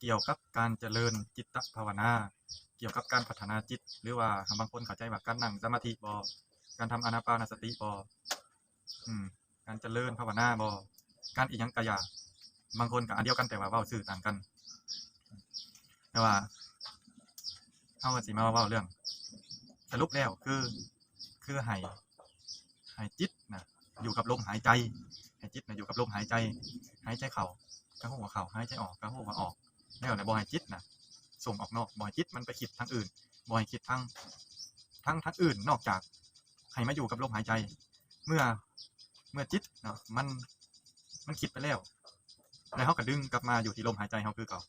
ກ່ຽວກັບການຈະເລີນຈິດຕະພາວະນາ ກ່ຽວກັບການພັດທະນາຈິດ ຫຼືວ່າບາງຄົນເຂົ້າໃຈວ່າການນັ່ງສະມາທິບໍ ການທຳອານາປານະສະຕິບໍ ອືມ ການຈະເລີນພາວະນາບໍ ການອີ່ຫຍັງກະຢ່າ ບາງຄົນກະອັນດຽວກັນ ແຕ່ວ່າເວົ້າຊື່ຕ່າງກັນ. ແຕ່ວ່າເຮົາຊິມາເວົ້າເລື່ອງ ສະຫຼຸບແລ້ວຄື ຄືໃຫ້ ໃຫ້ຈິດນະຢູ່ກັບລົມຫາຍໃຈ ໃຫ້ຈິດນະຢູ່ກັບລົມຫາຍໃຈ ຫາຍໃຈເຂົ້າກະຮູ້ວ່າເຂົ້າ ຫາຍໃຈອອກກະຮູ້ວ່າອອກ ແລ້ວນະບໍ່ໃຫ້ຈິດນະສົ່ງອອກນອກ ບໍ່ໃຫ້ຈິດມັນໄປຄິດທາງອື່ນ ບໍ່ໃຫ້ຄິດທາງ ທາງ ທາງອື່ນນອກຈາກໃຫ້ມາຢູ່ກັບລົມຫາຍໃຈ ເມື່ອ ເມື່ອຈິດເນາະ ມັນ ມັນຄິດໄປແລ້ວ ແລ້ວເຮົາກະດຶງກັບມາຢູ່ທີ່ລົມຫາຍໃຈເຮົາຄືເກົ່າ.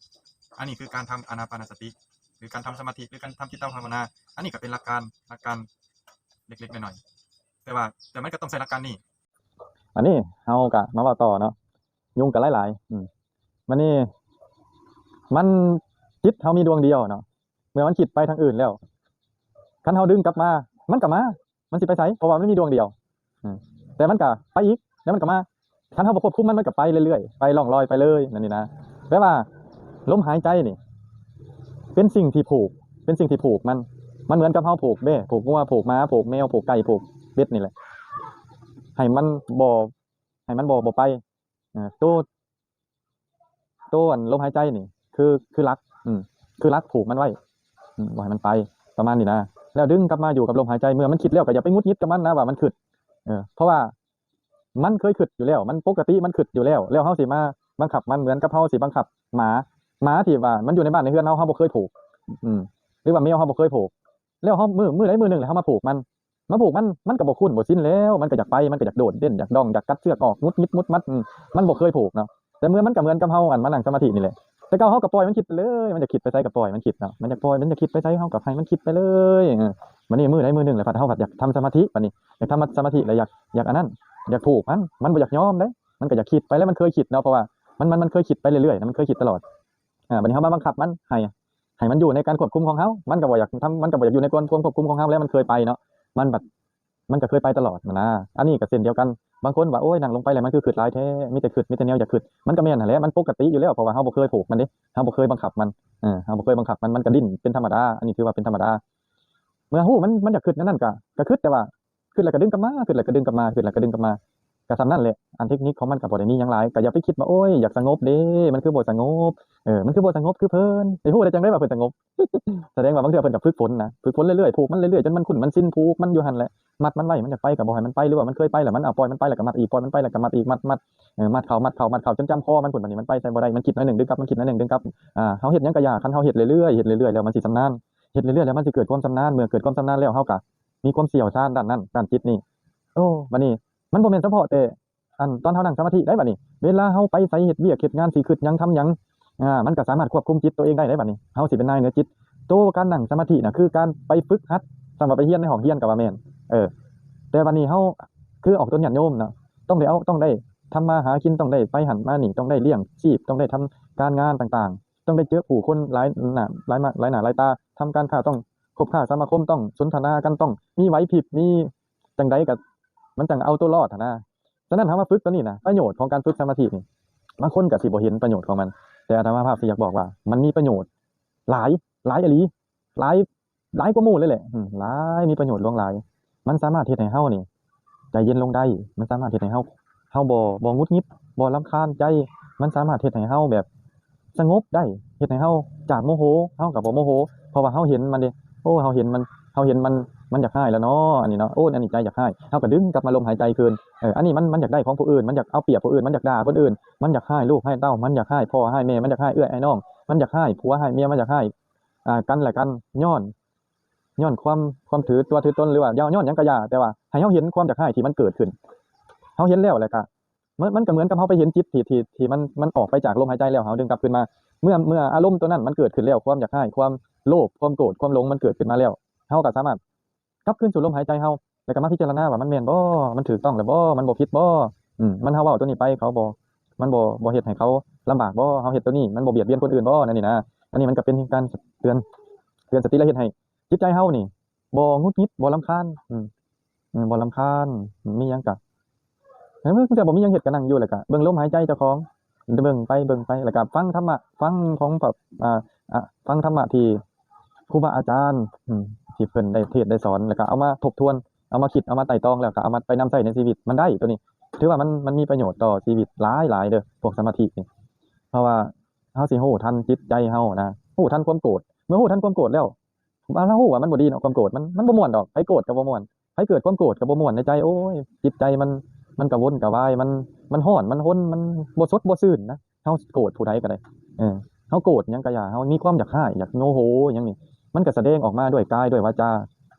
ອັນນີ້ຄືການທຳອານາປານະສະຕິ ຫຼືການທຳສະມາທິ ຫຼືການທຳຈິດຕະພາວະນາ ອັນນີ້ກະເປັນຫຼັກການ ຫຼັກການເລັກໆນ້ອຍໆ ແຕ່ວ່າ ແຕ່ມັນກະຕ້ອງໃຊ້ຫຼັກການນີ້. ອັນນີ້ເຮົາກະມາເວົ້າຕໍ່ເນາະ ຍຸງກະຫຼາຍໆ ອືມ ບາດນີ້ມັນ ຈິດເຮົາມີດວງດຽວເນາະ ເມື່ອມັນຄິດໄປທາງອື່ນແລ້ວ ຄັນເຮົາດຶງກັບມາ ມັນກະມາ ມັນຊິໄປໃສ ເພາະວ່າມັນມີດວງດຽວ ອືມ ແຕ່ມັນກະໄປອີກ ແລ້ວມັນກະມາ ຄັນເຮົາບໍ່ຄວບຄຸມມັນ ມັນກະໄປເລື້ອຍໆ ໄປລ່ອງລອຍໄປເລີຍ ແນວນີ້ນະ. ແປວ່າລົມຫາຍໃຈນີ້ ເປັນສິ່ງທີ່ຜູກ ເປັນສິ່ງທີ່ຜູກມັນ ມັນເໝືອນກັບເຮົາຜູກແບ້ ຜູກງົວ ຜູກໝາ ຜູກແມວ ຜູກໄກ່ ຜູກເບັດນີ້ແຫຼະ ໃຫ້ມັນບໍ່ ໃຫ້ມັນບໍ່ ບໍ່ໄປ ເອີ ໂຕ ໂຕອັນລົມຫາຍໃຈນີ້ ຄື ຄືຫຼັກ ອືມ ຄືຫຼັກຜູກມັນໄວ້ ອືມ ບໍ່ໃຫ້ມັນໄປ ປະມານນີ້ນະ. ແລ້ວດຶງກັບມາຢູ່ກັບລົມຫາຍໃຈ ເມື່ອມັນຄິດແລ້ວກະຢ່າໄປຫງຸດຫງິດກັບມັນນະວ່າມັນຄິດ ເອີ ເພາະວ່າມັນເຄີຍຄິດຢູ່ແລ້ວ ມັນປົກກະຕິມັນຄິດຢູ່ແລ້ວ ແລ້ວເຮົາຊິມາບັງຄັບມັນ ເໝືອນກັບເຮົາຊິບັງຄັບໝາ ໝາທີ່ວ່າມັນຢູ່ໃນບ້ານໃນເຮືອນເຮົາ ເຮົາບໍ່ເຄີຍຜູກ ອືມ ຫຼືວ່າແມວເຮົາບໍ່ເຄີຍຜູກ ແລ້ວເຮົາ ມື້ ມື້ໃດມື້ໜຶ່ງແລ້ວເຮົາມາຜູກມັນ ມາຜູກມັນ ມັນກະບໍ່ຄຸ້ນບໍ່ຊິນແລ້ວ ມັນກະຢາກໄປ ມັນກະຢາກໂດດເດັ່ນ ຢາກດ່ອງ ຢາກກັດເຊືອກອອກ ຫງຸດຫງິດໝຸດໝັດ ອືມ ມັນບໍ່ເຄີຍຜູກເນາະ. ແຕ່ເມື່ອມັນກະເໝືອນກັບເຮົາ ອັນ ມານັ່ງສະມາທິນີ້ແຫຼະ ແຕ່ເກົ່າເຮົາກະປ່ອຍມັນຄິດໄປເລີຍ ມັນຢາກຄິດໄປໃສກະປ່ອຍມັນຄິດເນາະ ມັນຢາກປ່ອຍ ມັນຢາກຄິດໄປໃສເຮົາກະໃຫ້ມັນຄິດໄປເລີຍ ເອີ ບາດນີ້ມື້ໃດມື້ໜຶ່ງແຫຼະ ພັດເຮົາພັດຢາກທຳສະມາທິ ບາດນີ້ຢາກທຳສະມາທິແລ້ວຢາກ ຢາກອັນນັ້ນ ຢາກຜູກມັນ ມັນບໍ່ຢາກຍອມເດ້ ມັນກະຢາກຄິດໄປແລ້ວ ມັນເຄີຍຄິດເນາະ ເພາະວ່າມັນ ມັນ ມັນເຄີຍຄິດໄປເລື້ອຍໆ ມັນເຄີຍຄິດຕະຫຼອດ ອາ ບາດນີ້ເຮົາມາບັງຄັບມັນໃຫ້ ໃຫ້ມັນຢູ່ໃນການຄວບຄຸມຂອງເຮົາ ມັນກະບໍ່ຢາກທຳ ມັນກະບໍ່ຢາກຢູ່ໃນການຄວບຄຸມຂອງເຮົາແລ້ວ ມັນເຄີຍໄປເນາະ ມັນບັດ ມັນກະເຄີຍໄປຕະຫຼອດຫັ້ນນະ. ອັນນີ້ກະເຊັ່ນດຽວກັນ ບາງຄົນວ່າ ໂອ້ຍ ນັ່ງລົງໄປແລ້ວມັນຄືຄຶດຫຼາຍແທ້ ມີແຕ່ຄຶດ ມີແຕ່ແນວຢາກຄຶດ ມັນກະແມ່ນຫັ້ນແຫຼະ ມັນປົກກະຕິຢູ່ແລ້ວ ເພາະວ່າເຮົາບໍ່ເຄີຍຜູກມັນເດ້ ເຮົາບໍ່ເຄີຍບັງຄັບມັນ ເອີ ເຮົາບໍ່ເຄີຍບັງຄັບມັນ ມັນກະດີ້ນເປັນທຳມະດາ ອັນນີ້ຖືວ່າເປັນທຳມະດາ. ເມື່ອຮູ້ມັນ ມັນຢາກຄຶດແນວນັ້ນກະ ກະຄຶດ ແຕ່ວ່າ ຄຶດແລ້ວກະດຶງກັບມາ ຄຶດແລ້ວກະດຶງກັບມາ ຄຶດແລ້ວກະດຶງກັບມາ ກະສ່ຳນັ້ນແຫຼະ. ອັນເທັກນິກຂອງມັນກະບໍ່ໄດ້ມີຫຍັງຫຼາຍ ກະຢ່າໄປຄິດວ່າ ໂອ້ຍ ຢາກສະຫງົບເດ້ ມັນຄືບໍ່ສະຫງົບ ເອີ ມັນຄືບໍ່ສະຫງົບຄືເພິ່ນ ໄປຮູ້ໄດ້ຈັ່ງໃດວ່າເພິ່ນສະຫງົບ? ສະແດງວ່າບາງເທື່ອເພິ່ນກະຝຶກຝົນນະ ຝຶກຝົນເລື້ອຍໆ ຜູກມັນເລື້ອຍໆ ຈົນມັນຄຸ້ນມັນຊິນ ຜູກມັນຢູ່ຫັ້ນແຫຼະ ມັດມັນໄວ້ ມັນຢາກໄປກະບໍ່ໃຫ້ມັນໄປ ຫຼືວ່າມັນເຄີຍໄປແລ້ວມັນ ເອົາ ປ່ອຍມັນໄປ ແລ້ວກະມັດອີກ ປ່ອຍມັນໄປ ແລ້ວກະມັດອີກ ມັດ ມັດ ເອີ ມັດເຂົ້າ ມັດເຂົ້າ ມັດເຂົ້າ ຈົນຈຳຄໍມັນພຸ້ນ ບາດນີ້ມັນໄປໃສບໍ່ໄດ້ ມັນຄິດໜ້ອຍໜຶ່ງດຶງກັບ ມັນຄິດໜ້ອຍໜຶ່ງດຶງກັບ ອາ ເຮົາເຮັດຫຍັງກະຢ່າ ຄັນເຮົາເຮັດເລື້ອຍໆ ເຮັດເລື້ອຍໆ ແລ້ວມັນຊິຊຳນານ ເຮັດເລື້ອຍໆ ແລ້ວມັນຊິເກີດຄວາມຊຳນານ ເມື່ອເກີດຄວາມຊຳນານແລ້ວ ເຮົາກະມີຄວາມຊ່ຽວຊານດ້ານນັ້ນ ດ້ານຈິດນີ້. ໂອ້ ບາດນີ້ມັນບໍ່ແມ່ນສະເພາະແຕ່ ອັນ ຕອນເຮົານັ່ງສະມາທິໄດ໋ ບາດນີ້ເວລາເຮົາໄປໃສ ເຮັດວຽກເຮັດງານ ຊິຄຶດຫຍັງ ທຳຫຍັງ ອາ ມັນກະສາມາດຄວບຄຸມຈິດໂຕເອງໄດ້ເດ ບາດນີ້ເຮົາຊິເປັນນາຍເໜືອຈິດ. ໂຕການນັ່ງສະມາທິນະ ຄືການໄປຝຶກຫັດ ສ່ຳວ່າໄປຮຽນໃນຫ້ອງຮຽນກະວ່າແມ່ນ ເອີ ແຕ່ບາດນີ້ເຮົາ ຄືອອກຕົນຍາດໂຍມເນາະ ຕ້ອງໄດ້ເອົາ ຕ້ອງໄດ້ທຳມາຫາກິນ ຕ້ອງໄດ້ໄປຫັ້ນມານີ້ ຕ້ອງໄດ້ລ້ຽງຊີບ ຕ້ອງໄດ້ທຳການງານຕ່າງໆ ຕ້ອງໄດ້ເຈີຜູ້ຄົນຫຼາຍໜ້າ ຫຼາຍມາ ຫຼາຍໜ້າຫຼາຍຕາ ທຳການຄ້າ ຕ້ອງຄົບຄ້າສະມາຄົມ ຕ້ອງສົນທະນາກັນ ຕ້ອງມີໄຫວພິບ ມີຈັ່ງໃດກະ ມັນຈັ່ງເອົາໂຕລອດຫັ້ນນະ. ສະນັ້ນເຮົາມາຝຶກໂຕນີ້ນະ ປະໂຫຍດຂອງການຝຶກສະມາທິນີ້ ບາງຄົນກະຊິບໍ່ເຫັນປະໂຫຍດຂອງມັນ ແຕ່ອາດຕະມາພາບຊິຢາກບອກວ່າ ມັນມີປະໂຫຍດຫຼາຍ ຫຼາຍອີ່ຫຼີ ຫຼາຍ ຫຼາຍກວ່າໝູ່ເລີຍແຫຼະ ອືມ ຫຼາຍ ມີປະໂຫຍດຫຼວງຫຼາຍ. ມັນສາມາດເຮັດໃຫ້ເຮົານີ້ໃຈເຢັນລົງໄດ້ ມັນສາມາດເຮັດໃຫ້ເຮົາ ເຮົາບໍ່ ບໍ່ຫງຸດຫງິດ ບໍ່ລຳຄານໃຈ ມັນສາມາດເຮັດໃຫ້ເຮົາແບບ ສະຫງົບໄດ້ ເຮັດໃຫ້ເຮົາຈາກໂມໂຫ ເຮົາກະບໍ່ໂມໂຫ ເພາະວ່າເຮົາເຫັນມັນເດ້ ໂອ້ ເຮົາເຫັນມັນ ເຮົາເຫັນມັນ ມັນຢາກຮ້າຍແລ້ວເນາະ ອັນນີ້ເນາະ ໂອ້ ອັນນີ້ໃຈຢາກຮ້າຍ ເຮົາກະດຶງກັບມາລົມຫາຍໃຈຄືນ ເອີ ອັນນີ້ມັນ ມັນຢາກໄດ້ຂອງຜູ້ອື່ນ ມັນຢາກເອົາປຽບຜູ້ອື່ນ ມັນຢາກດ່າຄົນອື່ນ ມັນຢາກຮ້າຍລູກຮ້າຍເຕົ້າ ມັນຢາກຮ້າຍພໍ່ຮ້າຍແມ່ ມັນຢາກຮ້າຍເອື້ອຍອ້າຍນ້ອງ ມັນຢາກຮ້າຍຜົວຮ້າຍເມຍ ມັນຢາກຮ້າຍ ອາ ກັນແລະກັນ ຍ້ອນ ຍ້ອນຄວາມ ຄວາມຖືຕົວຖືຕົນ ຫຼືວ່າຍ້ອນ ຍ້ອນຫຍັງກະຢ່າ ແຕ່ວ່າໃຫ້ເຮົາເຫັນຄວາມຢາກຮ້າຍທີ່ມັນເກີດຂຶ້ນ ເຮົາເຫັນແລ້ວ ແລ້ວກະ ມັນ ມັນກະເໝືອນກັບເຮົາໄປເຫັນຈິດທີ່ ທີ່ ທີ່ມັນ ມັນອອກໄປຈາກລົມຫາຍໃຈແລ້ວ ເຮົາດຶງກັບຄືນມາ ເມື່ອ ເມື່ອອາລົມໂຕນັ້ນມັນເກີດຂຶ້ນແລ້ວ ຄວາມຢາກຮ້າຍ ຄວາມໂລບ ຄວາມໂກດ ຄວາມຫຼົງ ມັນເກີດຂຶ້ນມາແລ້ວ ເຮົາກະສາມາດກັບຄືນສູ່ລົມຫາຍໃຈເຮົາ ແລ້ວກະມາພິຈາລະນາວ່າມັນແມ່ນບໍ່ ມັນຖືກຕ້ອງແລ້ວບໍ່ ມັນບໍ່ຜິດບໍ່ ອືມ ມັນ ເຮົາເວົ້າໂຕນີ້ໄປ ເຂົາບໍ່ ມັນບໍ່ ບໍ່ເຮັດໃຫ້ເຂົາລຳບາກບໍ່ ເຮົາເຮັດໂຕນີ້ມັນບໍ່ບຽດບຽນຄົນອື່ນບໍ່ ແນວນີ້ນະ. ອັນນີ້ມັນກະເປັນການເຕືອນ ເຕືອນສະຕິ ແລະເຮັດໃຫ້ຈິດໃຈເຮົານີ້ ບໍ່ຫງຸດຫງິດ ບໍ່ລຳຄານ ອືມ ອືມ ບໍ່ລຳຄານ ມີຫຍັງກະ ເອີ ບາງເທື່ອບໍ່ມີຫຍັງເຮັດກະນັ່ງຢູ່ ແລ້ວກະເບິ່ງລົມຫາຍໃຈເຈົ້າຂອງ ເບິ່ງໄປ ເບິ່ງໄປ ແລ້ວກໍຟັງທຳມະ ຟັງຂອງແບບ ອ່າ ອ່າ ຟັງທຳມະທີ່ຄູບາອາຈານ ອືມ ທີ່ເພິ່ນໄດ້ເທດໄດ້ສອນ ແລ້ວກໍເອົາມາທົບທວນ ເອົາມາຄິດ ເອົາມາໄຕ່ຕອງ ແລ້ວກໍເອົາມາໄປນຳໃຊ້ໃນຊີວິດ ມັນໄດ້ໂຕນີ້ ຖືວ່າມັນ ມັນມີປະໂຫຍດຕໍ່ຊີວິດຫຼາຍໆເດີ້ ພວກສະມາທິນີ້ ເພາະວ່າເຮົາຊິຮູ້ທັນຈິດໃຈເຮົານະ ຮູ້ທັນຄວາມໂກດ ເມື່ອຮູ້ທັນຄວາມໂກດແລ້ວ ເຮົາຮູ້ວ່າມັນບໍ່ດີເນາະ ຄວາມໂກດ ມັນ ມັນບໍ່ມ່ວນດອກ ໃຜໂກດກໍບໍ່ມ່ວນ ໃຜເກີດຄວາມໂກດກໍບໍ່ມ່ວນໃນໃຈ ໂອ້ຍ ຈິດໃຈມັນ ມັນກະວົນກະວາຍ ມັນ ມັນຮ້ອນ ມັນຮົນ ມັນບໍ່ສົດບໍ່ຊື່ນນະ ເຮົາໂກດຜູ້ໃດກໍໄດ້ ເອີ ເຮົາໂກດຫຍັງກໍຢ່າ ເຮົາມີຄວາມຢາກຮ້າຍ ຢາກໂມໂຫຫຍັງນີ້ ມັນກໍສະແດງອອກມາດ້ວຍກາຍດ້ວຍວາຈາ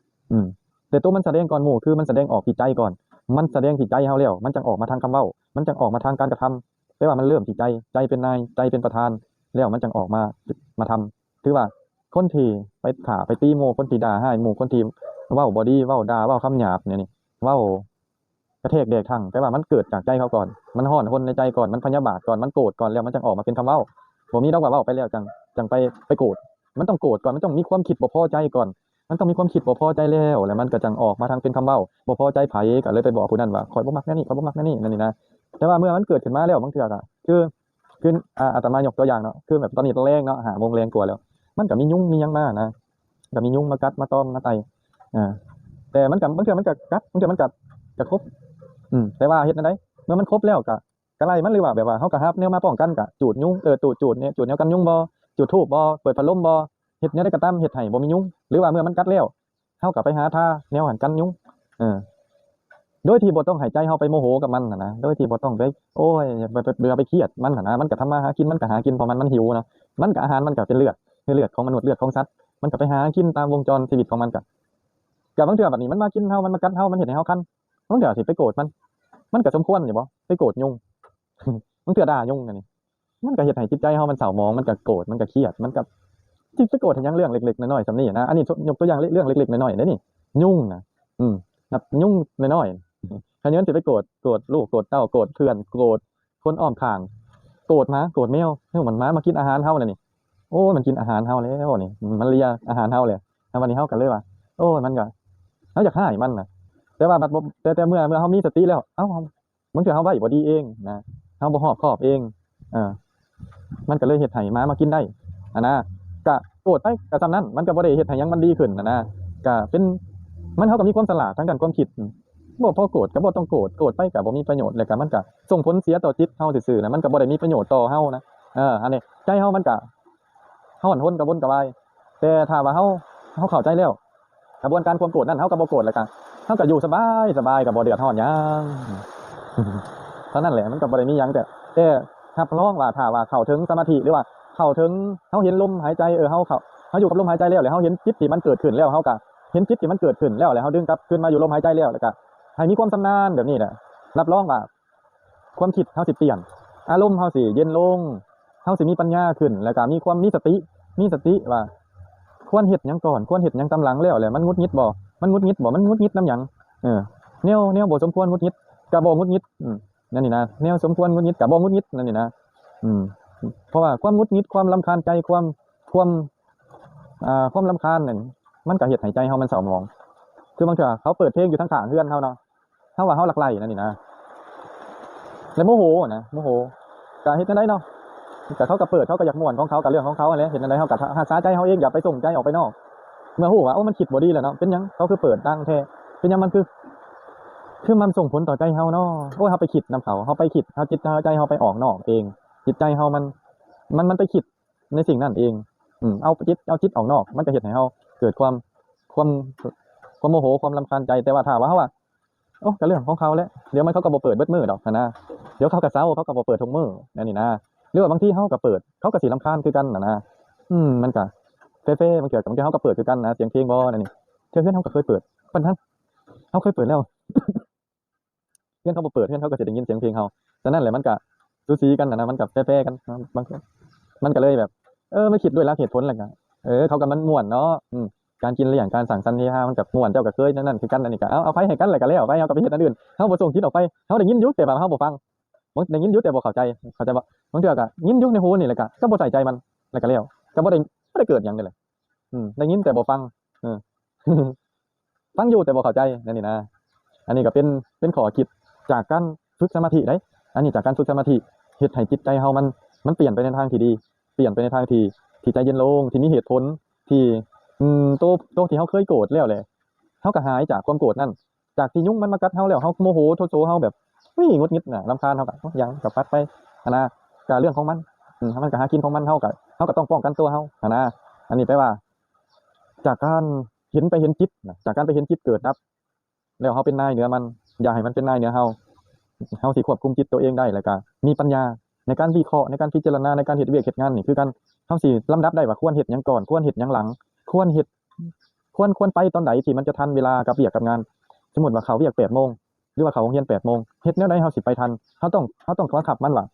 ອືມ ແຕ່ໂຕມັນສະແດງກ່ອນໝູ່ ຄືມັນສະແດງອອກທີ່ໃຈກ່ອນ ມັນສະແດງທີ່ໃຈເຮົາແລ້ວ ມັນຈັ່ງອອກມາທາງຄຳເວົ້າ ມັນຈັ່ງອອກມາທາງການກະທຳ ແຕ່ວ່າມັນເລີ່ມທີ່ໃຈ ໃຈເປັນນາຍ ໃຈເປັນປະທານ ແລ້ວມັນຈັ່ງອອກມາ ມາທຳ ຖືວ່າຄົນທີ່ໄປຂ້າໄປຕີໝູ່ ຄົນທີ່ດ່າຮ້າຍໝູ່ ຄົນທີ່ເວົ້າບໍ່ດີ ເວົ້າດ່າ ເວົ້າຄຳຫຍາບແນວນີ້ ເວົ້າກະແທກແດກທັງ ແຕ່ວ່າມັນເກີດຈາກໃຈເຂົາກ່ອນ ມັນຮ້ອນຮົນໃນໃຈກ່ອນ ມັນພະຍາບາດກ່ອນ ມັນໂກດກ່ອນ ແລ້ວມັນຈັ່ງອອກມາເປັນຄຳເວົ້າ ບໍ່ມີດອກວ່າເວົ້າໄປແລ້ວຈັ່ງ ຈັ່ງໄປ ໄປໂກດ ມັນຕ້ອງໂກດກ່ອນ ມັນຕ້ອງມີຄວາມຄິດບໍ່ພໍໃຈກ່ອນ ມັນຕ້ອງມີຄວາມຄິດບໍ່ພໍໃຈແລ້ວ ແລ້ວມັນກໍຈັ່ງອອກມາທາງເປັນຄຳເວົ້າ ບໍ່ພໍໃຈໃຜກໍເລີຍໄປບອກຜູ້ນັ້ນວ່າ ຂ້ອຍບໍ່ມັກແນວນີ້ ຂ້ອຍບໍ່ມັກແນວນີ້ ນັ້ນນີ້ນະ ແຕ່ວ່າເມື່ອມັນເກີດຂຶ້ນມາແລ້ວ ບາງເທື່ອກໍຄື ຄື ອາ ອາດຕະມາຍົກຕົວຢ່າງເນາະ ຄືແບບຕອນນີ້ແລງເນາະ ຫ້າໂມງແລງກວ່າແລ້ວ ມັນກໍມີຍຸງມີຫຍັງມານະ ກໍມີຍຸງມາກັດມາຕອມມາໄຕ່ ເອີ ແຕ່ມັນກໍ ບາງເທື່ອມັນກໍກັດ ບາງເທື່ອມັນກໍ ກໍຄົບ ອືມ ແຕ່ວ່າເຮັດແນວໃດ ເມື່ອມັນຄົບແລ້ວກໍ ກໍໄລ່ມັນ ຫຼືວ່າແບບວ່າເຮົາກໍຫາແນວມາປ້ອງກັນ ກໍຈູດຍຸງ ເອີ ຕູດ ຈູດແນວ ຈູດແນວກັນຍຸງບໍ ຈູດທູບບໍ ເປີດພັດລົມບໍ ເຮັດແນວໃດກໍຕາມ ເຮັດໃຫ້ບໍ່ມີຍຸງ ຫຼືວ່າເມື່ອມັນກັດແລ້ວ ເຮົາກໍໄປຫາທາແນວຫັ້ນກັນຍຸງ ເອີ ໂດຍທີ່ບໍ່ຕ້ອງໃຫ້ໃຈເຮົາໄປໂມໂຫກັບມັນຫັ້ນນະ ໂດຍທີ່ບໍ່ຕ້ອງໄປ ໂອ້ຍ ໄປ ໄປ ໄປ ໄປຄຽດມັນຫັ້ນນະ ມັນກໍທຳມາຫາກິນ ມັນກໍຫາກິນ ເພາະມັນ ມັນຫິວເນາະ ມັນກໍ ອາຫານມັນກໍເປັນເລືອດ ຄືເລືອດຂອງມະນຸດ ເລືອດຂອງສັດ ມັນກໍໄປຫາກິນຕາມວົງຈອນຊີວິດຂອງມັນ ກໍ ກໍບາງເທື່ອບັດນີ້ມັນມາກິນເຮົາ ມັນມາກັດເຮົາ ມັນເຮັດໃຫ້ເຮົາຄັນ ບາງເທື່ອຊິໄປໂກດມັນ ມັນກໍສົມຄວນຢູ່ບໍ ໄປໂກດຍຸງ ບາງເທື່ອດ່າຍຸງອັນນີ້ ມັນກໍເຮັດໃຫ້ຈິດໃຈເຮົາມັນເສົ້າໝອງ ມັນກໍໂກດ ມັນກໍຄຽດ ມັນກໍ ຊິໄປໂກດໃຫ້ຫຍັງເລື່ອງເລັກໆນ້ອຍົໆສ່ຳນີ້ນະ ອັນນີ້ ຍົກຕົວຢ່າງເລື່ອງເລັກໆນ້ອຍໆເດ້ນີ້ ຍຸງນະ ອືມ ນັບຍຸງນ້ອຍໆ ຄັນແມ່ນຊິໄປໂກດ ໂກດລູກໂກດເຕົ້າ ໂກດເພື່ອນ ໂກດຄົນອ້ອມຂ້າງ ໂກດໝາໂກດແມວ ເອີ ມັນມາ ມາກິນອາຫານເຮົາແລ້ວນີ້ ໂອ້ຍ ມັນກິນອາຫານເຮົາແລ້ວນີ້ ມັນເລຍອາຫານເຮົາແລ້ວ ແລ້ວບັດນີ້ເຮົາກໍເລີຍວ່າ ໂອ້ຍ ມັນກໍ ເຮົາຢາກຮ້າຍມັນນະ ແຕ່ວ່າບັດບໍ່ ແຕ່ ແຕ່ເມື່ອ ເມື່ອເຮົາມີສະຕິແລ້ວ ເອົ້າ ເຮົາ ບາງເທື່ອເຮົາໄວບໍ່ດີເອງນະ ເຮົາບໍ່ຮອບຄອບເອງ ເອີ ມັນກໍເລີຍເຮັດໃຫ້ໝາມາກິນໄດ້ຫັ້ນນະ ກະໂກດໄປກະສ່ຳນັ້ນ ມັນກໍບໍ່ໄດ້ເຮັດໃຫ້ຫຍັງມັນດີຂຶ້ນຫັ້ນນະ ກະເປັນ ມັນ ເຮົາກໍມີຄວາມສະຫຼາດທາງດ້ານຄວາມຄິດ ບໍ່ ພໍໂກດກໍບໍ່ຕ້ອງໂກດ ໂກດໄປກໍບໍ່ມີປະໂຫຍດ ແລ້ວກໍມັນກໍສົ່ງຜົນເສຍຕໍ່ຈິດເຮົາຊື່ໆນະ ມັນກໍບໍ່ໄດ້ມີປະໂຫຍດຕໍ່ເຮົານະ ເອີ ອັນນີ້ໃຈເຮົາມັນກໍ ຮ້ອນຮົນກະວົນກະວາຍ ແຕ່ຖ້າວ່າເຮົາ ເຮົາເຂົ້າໃຈແລ້ວ ກະບວນການຄວາມໂກດນັ້ນ ເຮົາກໍບໍ່ໂກດ ແລ້ວກະເຮົາກໍຢູ່ສະບາຍ ສະບາຍ ກໍບໍ່ເດືອດຮ້ອນຫຍັງ ເທົ່ານັ້ນແຫຼະ ມັນກໍບໍ່ໄດ້ມີຫຍັງ ແຕ່ ແຕ່ຮັບຮອງວ່າ ຖ້າວ່າເຂົ້າເຖິງສະມາທິ ຫຼືວ່າເຂົ້າເຖິງ ເຮົາເຫັນລົມຫາຍໃຈ ເອີ ເຮົາເຂົ້າ ເຮົາຢູ່ກັບລົມຫາຍໃຈແລ້ວ ແລ້ວເຮົາເຫັນຈິດທີ່ມັນເກີດຂຶ້ນແລ້ວ ເຮົາກໍເຫັນຈິດທີ່ມັນເກີດຂຶ້ນແລ້ວ ແລ້ວເຮົາດຶງກັບຄືນມາຢູ່ລົມຫາຍໃຈແລ້ວ ແລ້ວກະໃຫ້ມີຄວາມຊຳນານແບບນີ້ແຫຼະ ຮັບຮອງວ່າ ຄວາມຄິດເຮົາຊິປ່ຽນ ອາລົມເຮົາຊິເຢັນລົງ ເຮົາຊິມີປັນຍາຂຶ້ນ ແລ້ວກະມີຄວາມມີສະຕິ ມີສະຕິວ່າຄວນເຮັດຫຍັງກ່ອນ ຄວນເຮັດຫຍັງຕາມຫຼັງ ແລ້ວ ແລ້ວມັນຫງຸດຫງິດບໍ່ ມັນຫງຸດຫງິດບໍ່ ມັນຫງຸດຫງິດນຳຫຍັງ ເອີ ແນວ ແນວບໍ່ສົມຄວນຫງຸດຫງິດກະບໍ່ຫງຸດຫງິດ ອືມ ນັ້ນນີ້ນະ ແນວສົມຄວນຫງຸດຫງິດກະບໍ່ຫງຸດຫງິດ ນັ້ນນີ້ນະ ອືມ ເພາະວ່າຄວາມຫງຸດຫງິດ ຄວາມລຳຄານໃຈ ຄວາມ ຄວາມ ອ່າ ຄວາມລຳຄານນັ້ນ ມັນກະເຮັດໃຫ້ໃຈເຮົາມັນເສົ້າໝອງ ຄືບາງເທື່ອເຂົາເປີດເພງຢູ່ທາງຂ້າງເຮືອນເຮົາເນາະ ເຮົາວ່າເຮົາລັກໄຫຼນັ້ນນີ້ນະ ແລະໂມໂຫນະ ໂມໂຫ ກະເຮັດແນວໃດເນາະ ກະເຂົາກະເປີດ ເຂົາກະຢາກມ່ວນຂອງເຂົາ ກະເລື່ອງຂອງເຂົາຫັ້ນແຫຼະ ເຮັດແນວໃດເຮົາກະຮັກສາໃຈເຮົາເອງ ຢ່າໄປສົ່ງໃຈອອກໄປນອກ ເມື່ອຮູ້ວ່າ ໂອ້ ມັນຄິດບໍ່ດີແລ້ວເນາະ ເປັນຫຍັງເຂົາຄືເປີດດັງແທ້ ເປັນຫຍັງມັນຄື ຄືມັນສົ່ງຜົນຕໍ່ໃຈເຮົາເນາະ ໂອ້ຍ ເຮົາໄປຄິດນຳເຂົາ ເຮົາໄປຄິດ ເຮົາຈິດເຮົາໃຈເຮົາໄປອອກນອກເອງ ຈິດໃຈເຮົາມັນ ມັນ ມັນໄປຄິດ ໃນສິ່ງນັ້ນເອງ ອືມ ເອົາຈິດ ເອົາຈິດອອກນອກ ມັນກໍເຮັດໃຫ້ເຮົາເກີດຄວາມ ຄວາມ ຄວາມໂມໂຫ ຄວາມລຳຄານໃຈ ແຕ່ວ່າຖ້າວ່າເຮົາວ່າ ໂອ້ ກໍເລື່ອງຂອງເຂົາແຫຼະ ດຽວມັນ ເຂົາກໍບໍ່ເປີດເບິດມື້ດອກຫັ້ນນະ ດຽວເຂົາກໍເຊົາ ເຂົາກໍບໍ່ເປີດທຸກມື້ ແນວນີ້ນະ ຫຼືວ່າບາງທີເຮົາກໍເປີດ ເຂົາກໍຊິລຳຄານຄືກັນຫັ້ນນະ ອືມ ມັນກໍແຟໆ ບາງເທື່ອ ບາງເທື່ອເຮົາກໍເປີດຄືກັນນະ ສຽງເພງບໍ່ ແນວນີ້ ເທື່ອເຮືອນເຮົາກໍເຄີຍເປີດ ບາງຄັ້ງເຮົາເຄີຍເປີດແລ້ວ ເຮືອນເຂົາບໍ່ເປີດ ເຮືອນເຂົາກໍຊິໄດ້ຍິນສຽງເພງເຮົາ ສະນັ້ນແຫຼະ ມັນກະສູສີກັນຫັ້ນນະ ມັນກະແຟໆກັນ ມັນ ມັນກະເລີຍແບບ ເອີ ມາຄິດດ້ວຍຫຼັກເຫດຜົນ ແລ້ວກະ ເອີ ເຂົາກະມັນມ່ວນເນາະ ອືມ ການກິນລ້ຽງ ການສັງສັນເຮຮາ ມັນກະມ່ວນ ເຈົ້າກະເຄີຍແນວນັ້ນຄືກັນ ອັນນີ້ກະ ເອົາ ອະໄພໃຫ້ກັນ ແລ້ວກະແລ້ວໄປ ເຮົາກະໄປເຮັດອັນອື່ນ ເຮົາບໍ່ສົ່ງຈິດອອກໄປ ເຮົາໄດ້ຍິນຢູ່ ແຕ່ວ່າເຮົາບໍ່ຟັງ ບາງ ໄດ້ຍິນຢູ່ ແຕ່ບໍ່ເຂົ້າໃຈ ເຂົ້າໃຈບໍ່ ບາງເທື່ອກະຍິນຢູ່ໃນຫູນີ້ ແລ້ວກະ ກະບໍ່ໃສ່ໃຈມັນ ແລ້ວກະແລ້ວ ກະບໍ່ໄດ້ ບໍ່ໄດ້ເກີດຫຍັງເດ ອືມ ໄດ້ຍິນແຕ່ບໍ່ຟັງ ເອີ ຟັງຢູ່ແຕ່ບໍ່ເຂົ້າໃຈ ແນວນີ້ນະ ອັນນີ້ກໍເປັນ ເປັນຂໍ້ຄິດຈາກການຝຶກສະມາທິເດ້ ອັນນີ້ຈາກການຝຶກສະມາທິ ເຮັດໃຫ້ຈິດໃຈເຮົາມັນ ມັນປ່ຽນໄປໃນທາງທີ່ດີ ປ່ຽນໄປໃນທາງທີ່ ທີ່ໃຈເຢັນລົງ ທີ່ມີເຫດຜົນ ທີ່ ອືມ ໂຕ ໂຕທີ່ເຮົາເຄີຍໂກດແລ້ວແຫຼະ ເຮົາກໍຫາຍຈາກຄວາມໂກດນັ້ນ ຈາກທີ່ຍຸງມັນມາກັດເຮົາແລ້ວ ເຮົາໂມໂຫໂທໂສ ເຮົາແບບ ອຸ້ຍ ຫງຸດຫງິດນະ ລຳຄານ ເຮົາກໍ ໂອ້ຍ ຢ່າ ກໍປັດໄປຫັ້ນນະ ກໍເລື່ອງຂອງມັນ ອືມ ມັນກໍຫາກິນຂອງມັນ ເຮົາກໍ ເຮົາກໍຕ້ອງປ້ອງກັນຕົວເຮົາຫັ້ນນະ. ອັນນີ້ແປວ່າ ຈາກການເຫັນ ໄປເຫັນຈິດນະ ຈາກການໄປເຫັນຈິດເກີດດັບ ແລ້ວເຮົາເປັນນາຍເໜືອມັນ ຢ່າໃຫ້ມັນເປັນນາຍເໜືອເຮົາ ເຮົາຊິຄວບຄຸມຈິດຕົວເອງໄດ້ ແລ້ວກໍມີປັນຍາໃນການວິເຄາະ ໃນການພິຈາລະນາ ໃນການເຮັດວຽກເຮັດງານນີ້ ຄືກັນ ເຮົາຊິລຳດັບໄດ້ວ່າຄວນເຮັດຫຍັງກ່ອນ ຄວນເຮັດຫຍັງຫຼັງ ຄວນເຮັດ ຄວນ ຄວນໄປຕອນໃດທີ່ມັນຈະທັນເວລາກັບວຽກກັບງານ. ສົມມຸດວ່າເຂົ້າວຽກແປດໂມງ ຫຼືວ່າເຂົ້າໂຮງຮຽນແປດໂມງ ເຮັດແນວໃດເຮົາຊິໄປທັນ? ເຮົາຕ້ອງ ເຮົາຕ້ອງບັງຄັບມັນວ່າ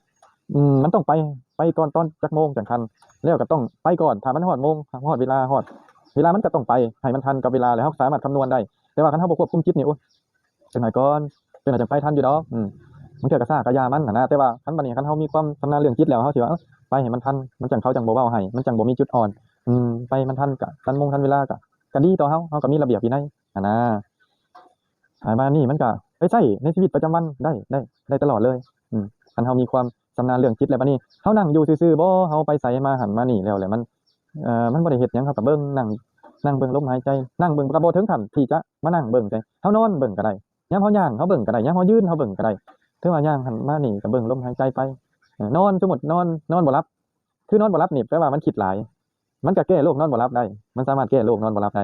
ອືມ ມັນຕ້ອງໄປ ໄປກ່ອນຕອນຈັກໂມງຈັ່ງທັນ ແລ້ວກໍຕ້ອງໄປກ່ອນ ຖ້າມັນຮອດໂມງ ຮອດເວລາ ຮອດເວລາມັນກໍຕ້ອງໄປ ໃຫ້ມັນທັນກັບເວລາ ແລ້ວເຮົາກໍສາມາດຄຳນວນໄດ້. ແຕ່ວ່າຄັນເຮົາບໍ່ຄວບຄຸມຈິດນີ້ ໂອ້ຍ ຈັກໜ້ອຍກ່ອນ ເປັນຫຍັງຈັ່ງໄປທັນຢູ່ດອກ ອືມ ບາງເທື່ອກໍຊ້າກໍຢ່າມັນຫັ້ນນະ. ແຕ່ວ່າຄັນບັດນີ້ ຄັນເຮົາມີຄວາມຊຳນານເລື່ອງຈິດແລ້ວ ເຮົາຊິວ່າ ເອີ ໄປໃຫ້ມັນທັນ ມັນຈັ່ງເຂົ້າຈັ່ງບໍ່ເວົ້າໃຫ້ ມັນຈັ່ງບໍ່ມີຈຸດອ່ອນ ອືມ ໄປມັນທັນ ກໍທັນໂມງທັນເວລາ ກໍ ກໍດີຕໍ່ເຮົາ ເຮົາກໍມີລະບຽບວິໄນຫັ້ນນະ. ອ່າ ບາດນີ້ມັນກໍໄປໃຊ້ໃນຊີວິດປະຈຳວັນໄດ້ ໄດ້ ໄດ້ຕະຫຼອດເລີຍ ອືມ ຄັນເຮົາມີຄວາມຊຳນານເລື່ອງຈິດແລ້ວ. ບາດນີ້ເຮົານັ່ງຢູ່ຊື່ໆບໍ ເຮົາໄປໃສມາຫັ້ນມານີ້ແລ້ວ ແລ້ວມັນ ເອີ ມັນບໍ່ໄດ້ເຮັດຫຍັງ ເຮົາກໍເບິ່ງ ນັ່ງ ນັ່ງເບິ່ງລົມຫາຍໃຈ ນັ່ງເບິ່ງ ກໍບໍ່ເຖິງຂັ້ນທີ່ຈະມານັ່ງເບິ່ງໃດ ເຮົານອນເບິ່ງກໍໄດ້ ຍາມເຮົາຍ່າງເຮົາເບິ່ງກໍໄດ້ ຍາມເຮົາຢືນເຮົາເບິ່ງກໍໄດ້ ຖືວ່າຍ່າງຫັ້ນມານີ້ກໍເບິ່ງລົມຫາຍໃຈໄປ ເອີ ນອນ ສົມມຸດນອນ ນອນບໍ່ຫຼັບ ຄືນອນບໍ່ຫຼັບນີ້ແປວ່າມັນຄິດຫຼາຍ ມັນກໍແກ້ໂລກນອນບໍ່ຫຼັບໄດ້ ມັນສາມາດແກ້ໂລກນອນບໍ່ຫຼັບໄດ້.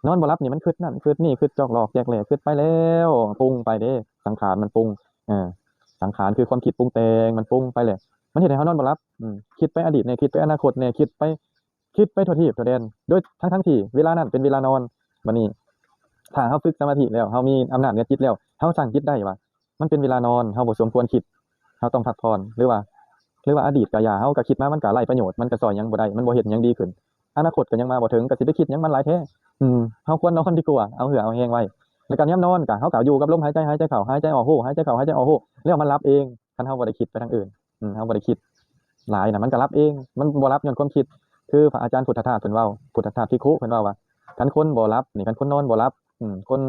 ນອນບໍ່ຫຼັບນີ້ມັນຄິດນັ້ນຄິດນີ້ ຄິດຈອກຫຼອກແຈກແຫຼ ຄິດໄປແລ້ວ ປຸງໄປເດ້ ສັງຂານມັນປຸງ ເອີ ສັງຂານຄືຄວາມຄິດປຸງແຕ່ງ ມັນປຸງໄປແລ້ວ ມັນເຮັດໃຫ້ເຮົານອນບໍ່ຫຼັບ ອືມ ຄິດໄປອະດີດແດ່ ຄິດໄປອະນາຄົດແດ່ ຄິດໄປ ຄິດໄປທົ່ວທີບທົ່ວແດນ ໂດຍ ທັງໆທີ່ເວລານັ້ນເປັນເວລານອນ. ບັດນີ້ ຖ້າເຮົາຝຶກສະມາທິແລ້ວ ເຮົາມີອຳນາດເໜືອຈິດແລ້ວ ເຮົາສັ່ງຈິດໄດ້ວ່າ ມັນເປັນເວລານອນ ເຮົາບໍ່ສົມຄວນຄິດ ເຮົາຕ້ອງພັກຜ່ອນ ຫຼືວ່າ ຫຼືວ່າອະດີດກໍຢ່າ ເຮົາກໍຄິດມາມັນກໍໄຮ້ປະໂຫຍດ ມັນກໍຊ່ອຍຫຍັງບໍ່ໄດ້ ມັນບໍ່ເຮັດຫຍັງດີຂຶ້ນ ອະນາຄົດກໍຍັງມາບໍ່ເຖິງ ກໍຊິໄປຄິດຫຍັງມັນຫຼາຍແທ້ ອືມ ເຮົາຄວນນອນດີກວ່າ ເອົາເຫື່ອເອົາແຮງໄວ້. ແລ້ວກໍຍາມນອນກໍ ເຮົາກໍຢູ່ກັບລົມຫາຍໃຈ ຫາຍໃຈເຂົ້າ ຫາຍໃຈອອກ ຮູ້ ຫາຍໃຈເຂົ້າ ຫາຍໃຈອອກ ຮູ້ ແລ້ວມັນຫຼັບເອງ ຄັນເຮົາບໍ່ໄດ້ຄິດໄປທາງອື່ນ ອືມ ເຮົາບໍ່ໄດ້ຄິດຫຼາຍນະ ມັນກໍຫຼັບເອງ ມັນບໍ່ຫຼັບຍ້ອນຄວາມຄິດ. ຄືພະອາຈານພຸດທະທາດເພິ່ນເວົ້າ ພຸດທະທາດພິກຂຸເພິ່ນເວົ້າວ່າ ຄັນຄົນບໍ່ຫຼັບນີ້ ຄັນຄົນນອນບໍ່ຫຼັບ ອືມ ຄົນ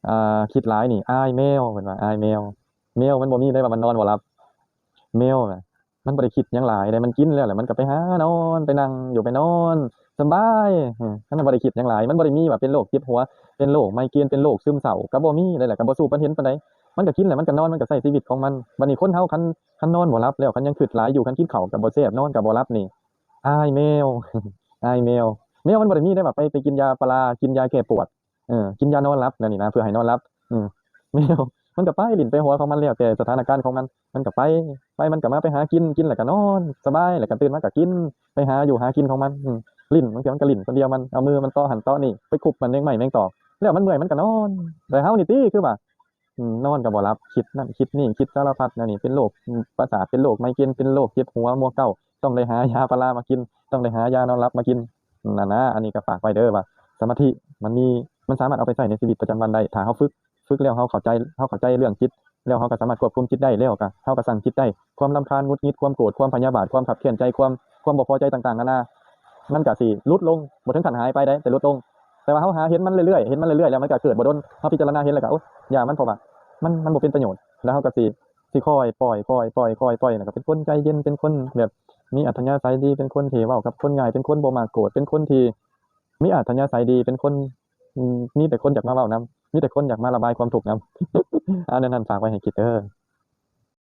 ອ່າ ຄິດຫຼາຍນີ້ ອາຍແມວ ເພິ່ນວ່າ ອາຍແມວ ແມວມັນບໍ່ມີໄດ້ວ່າມັນນອນບໍ່ຫຼັບ ແມວນະ ມັນບໍ່ໄດ້ຄິດຫຍັງຫຼາຍເດ້ ມັນກິນແລ້ວ ແລ້ວມັນກໍໄປຫານອນ ໄປນັ່ງຢູ່ ໄປນອນສະບາຍ ເອີ ມັນບໍ່ໄດ້ຄິດຫຍັງຫຼາຍ ມັນບໍ່ໄດ້ມີວ່າເປັນໂລກເຈັບຫົວ ເປັນໂລກໄມເກຣນ ເປັນໂລກຊຶມເສົ້າ ກໍບໍ່ມີເດ້ ແລ້ວກໍບໍ່ສູ້ປັນເຫັນປານໃດ ມັນກໍກິນແລ້ວມັນກໍນອນ ມັນກໍໃຊ້ຊີວິດຂອງມັນ. ບັດນີ້ຄົນເຮົາ ຄັນ ຄັນນອນບໍ່ຫຼັບແລ້ວ ຄັນຍັງຄິດຫຼາຍຢູ່ ຄັນກິນເຂົ້າກໍບໍ່ແຊບ ນອນກໍບໍ່ຫຼັບນີ້ ອາຍແມວ ອາຍແມວ ແມວມັນບໍ່ໄດ້ມີໄດ້ວ່າໄປ ໄປກິນຢາປາລາ ກິນຢາແກ້ປວດ ເອີ ກິນຢານອນຫຼັບແນວນີ້ນະ ເພື່ອໃຫ້ນອນຫຼັບ ເອີ ແມວມັນກໍໄປຫຼິ້ນໄປຫົວຂອງມັນ ແລ້ວແຕ່ສະຖານະການຂອງມັນ ມັນກໍໄປ ໄປ ມັນກໍມາ ໄປຫາກິນ ກິນແລ້ວກໍນອນສະບາຍ ແລ້ວກໍຕື່ນມາກໍກິນ ໄປຫາຢູ່ຫາກິນຂອງມັນ ຫຼິ້ນ ບາງເທື່ອມັນກໍຫຼິ້ນຄົນດຽວ ມັນເອົາມືມັນເຕາະຫັ້ນເຕາະນີ້ ໄປຄຸບມັນແມງໄມ້ແມງຕອກ ແລ້ວມັນເມື່ອຍມັນກໍນອນ. ແຕ່ເຮົານີ້ຕິ ຄືວ່າ ອືມ ນອນກໍບໍ່ຫຼັບ ຄິດນັ້ນຄິດນີ້ ຄິດສາລະພັດແນວນີ້ ເປັນໂລກ ອືມ ປະສາດ ເປັນໂລກໄມເກຣນ ເປັນໂລກເຈັບຫົວມົວເກົ້າ ຕ້ອງໄດ້ຫາຢາປາລາມາກິນ ຕ້ອງໄດ້ຫາຢານອນຫຼັບມາກິນນັ້ນນະ. ອັນນີ້ກໍຝາກໄວ້ເດີວ່າ ສະມາທິມັນມີ ມັນສາມາດເອົາໄປໃຊ້ໃນຊີວິດປະຈຳວັນໄດ້ ຖ້າເຮົາຝຶກ ຝຶກແລ້ວເຮົາເຂົ້າໃຈ ເຮົາເຂົ້າໃຈເລື່ອງຈິດ ແລ້ວເຮົາກໍສາມາດຄວບຄຸມຈິດໄດ້ ແລ້ວກໍເຮົາກໍສັ່ງຈິດໄດ້ ຄວາມລຳຄານ ຫງຸດຫງິດ ຄວາມໂກດ ຄວາມພະຍາບາດ ຄວາມຄັບແຄ້ນໃຈ ຄວາມ ຄວາມບໍ່ພໍໃຈຕ່າງໆນານາ ມັນກໍຊິຫຼຸດລົງ ບໍ່ເຖິງຂັ້ນຫາຍໄປເດ້ ແຕ່ຫຼຸດລົງ. ແຕ່ວ່າເຮົາຫາເຫັນມັນເລື້ອຍໆ ເຫັນມັນເລື້ອຍໆ ແລ້ວມັນກໍເກີດບໍ່ດົນ ເຮົາພິຈາລະນາເຫັນແລ້ວກໍ ໂອ້ຍ ຢ່າມັນ ເພາະວ່າມັນ ມັນບໍ່ເປັນປະໂຫຍດ ແລ້ວເຮົາກໍຊິ ຊິຄ່ອຍປ່ອຍ ຄ່ອຍປ່ອຍ ຄ່ອຍປ່ອຍ ແລ້ວກໍເປັນຄົນໃຈເຢັນ ເປັນຄົນແບບມີອັດທະຍາໄສດີ ເປັນຄົນທີ່ເວົ້າກັບຄົນງ່າຍ ເປັນຄົນບໍ່ມັກໂກດ ເປັນຄົນທີ່ມີອັດທະຍາໄສດີ ເປັນຄົນ ອືມ ມີແຕ່ຄົນຢາກມາເວົ້ານຳ ມີແຕ່ຄົນຢາກມາລະບາຍຄວາມທຸກນຳ. ອັນນັ້ນຝາກໄວ້ໃຫ້ຄິດເດີ.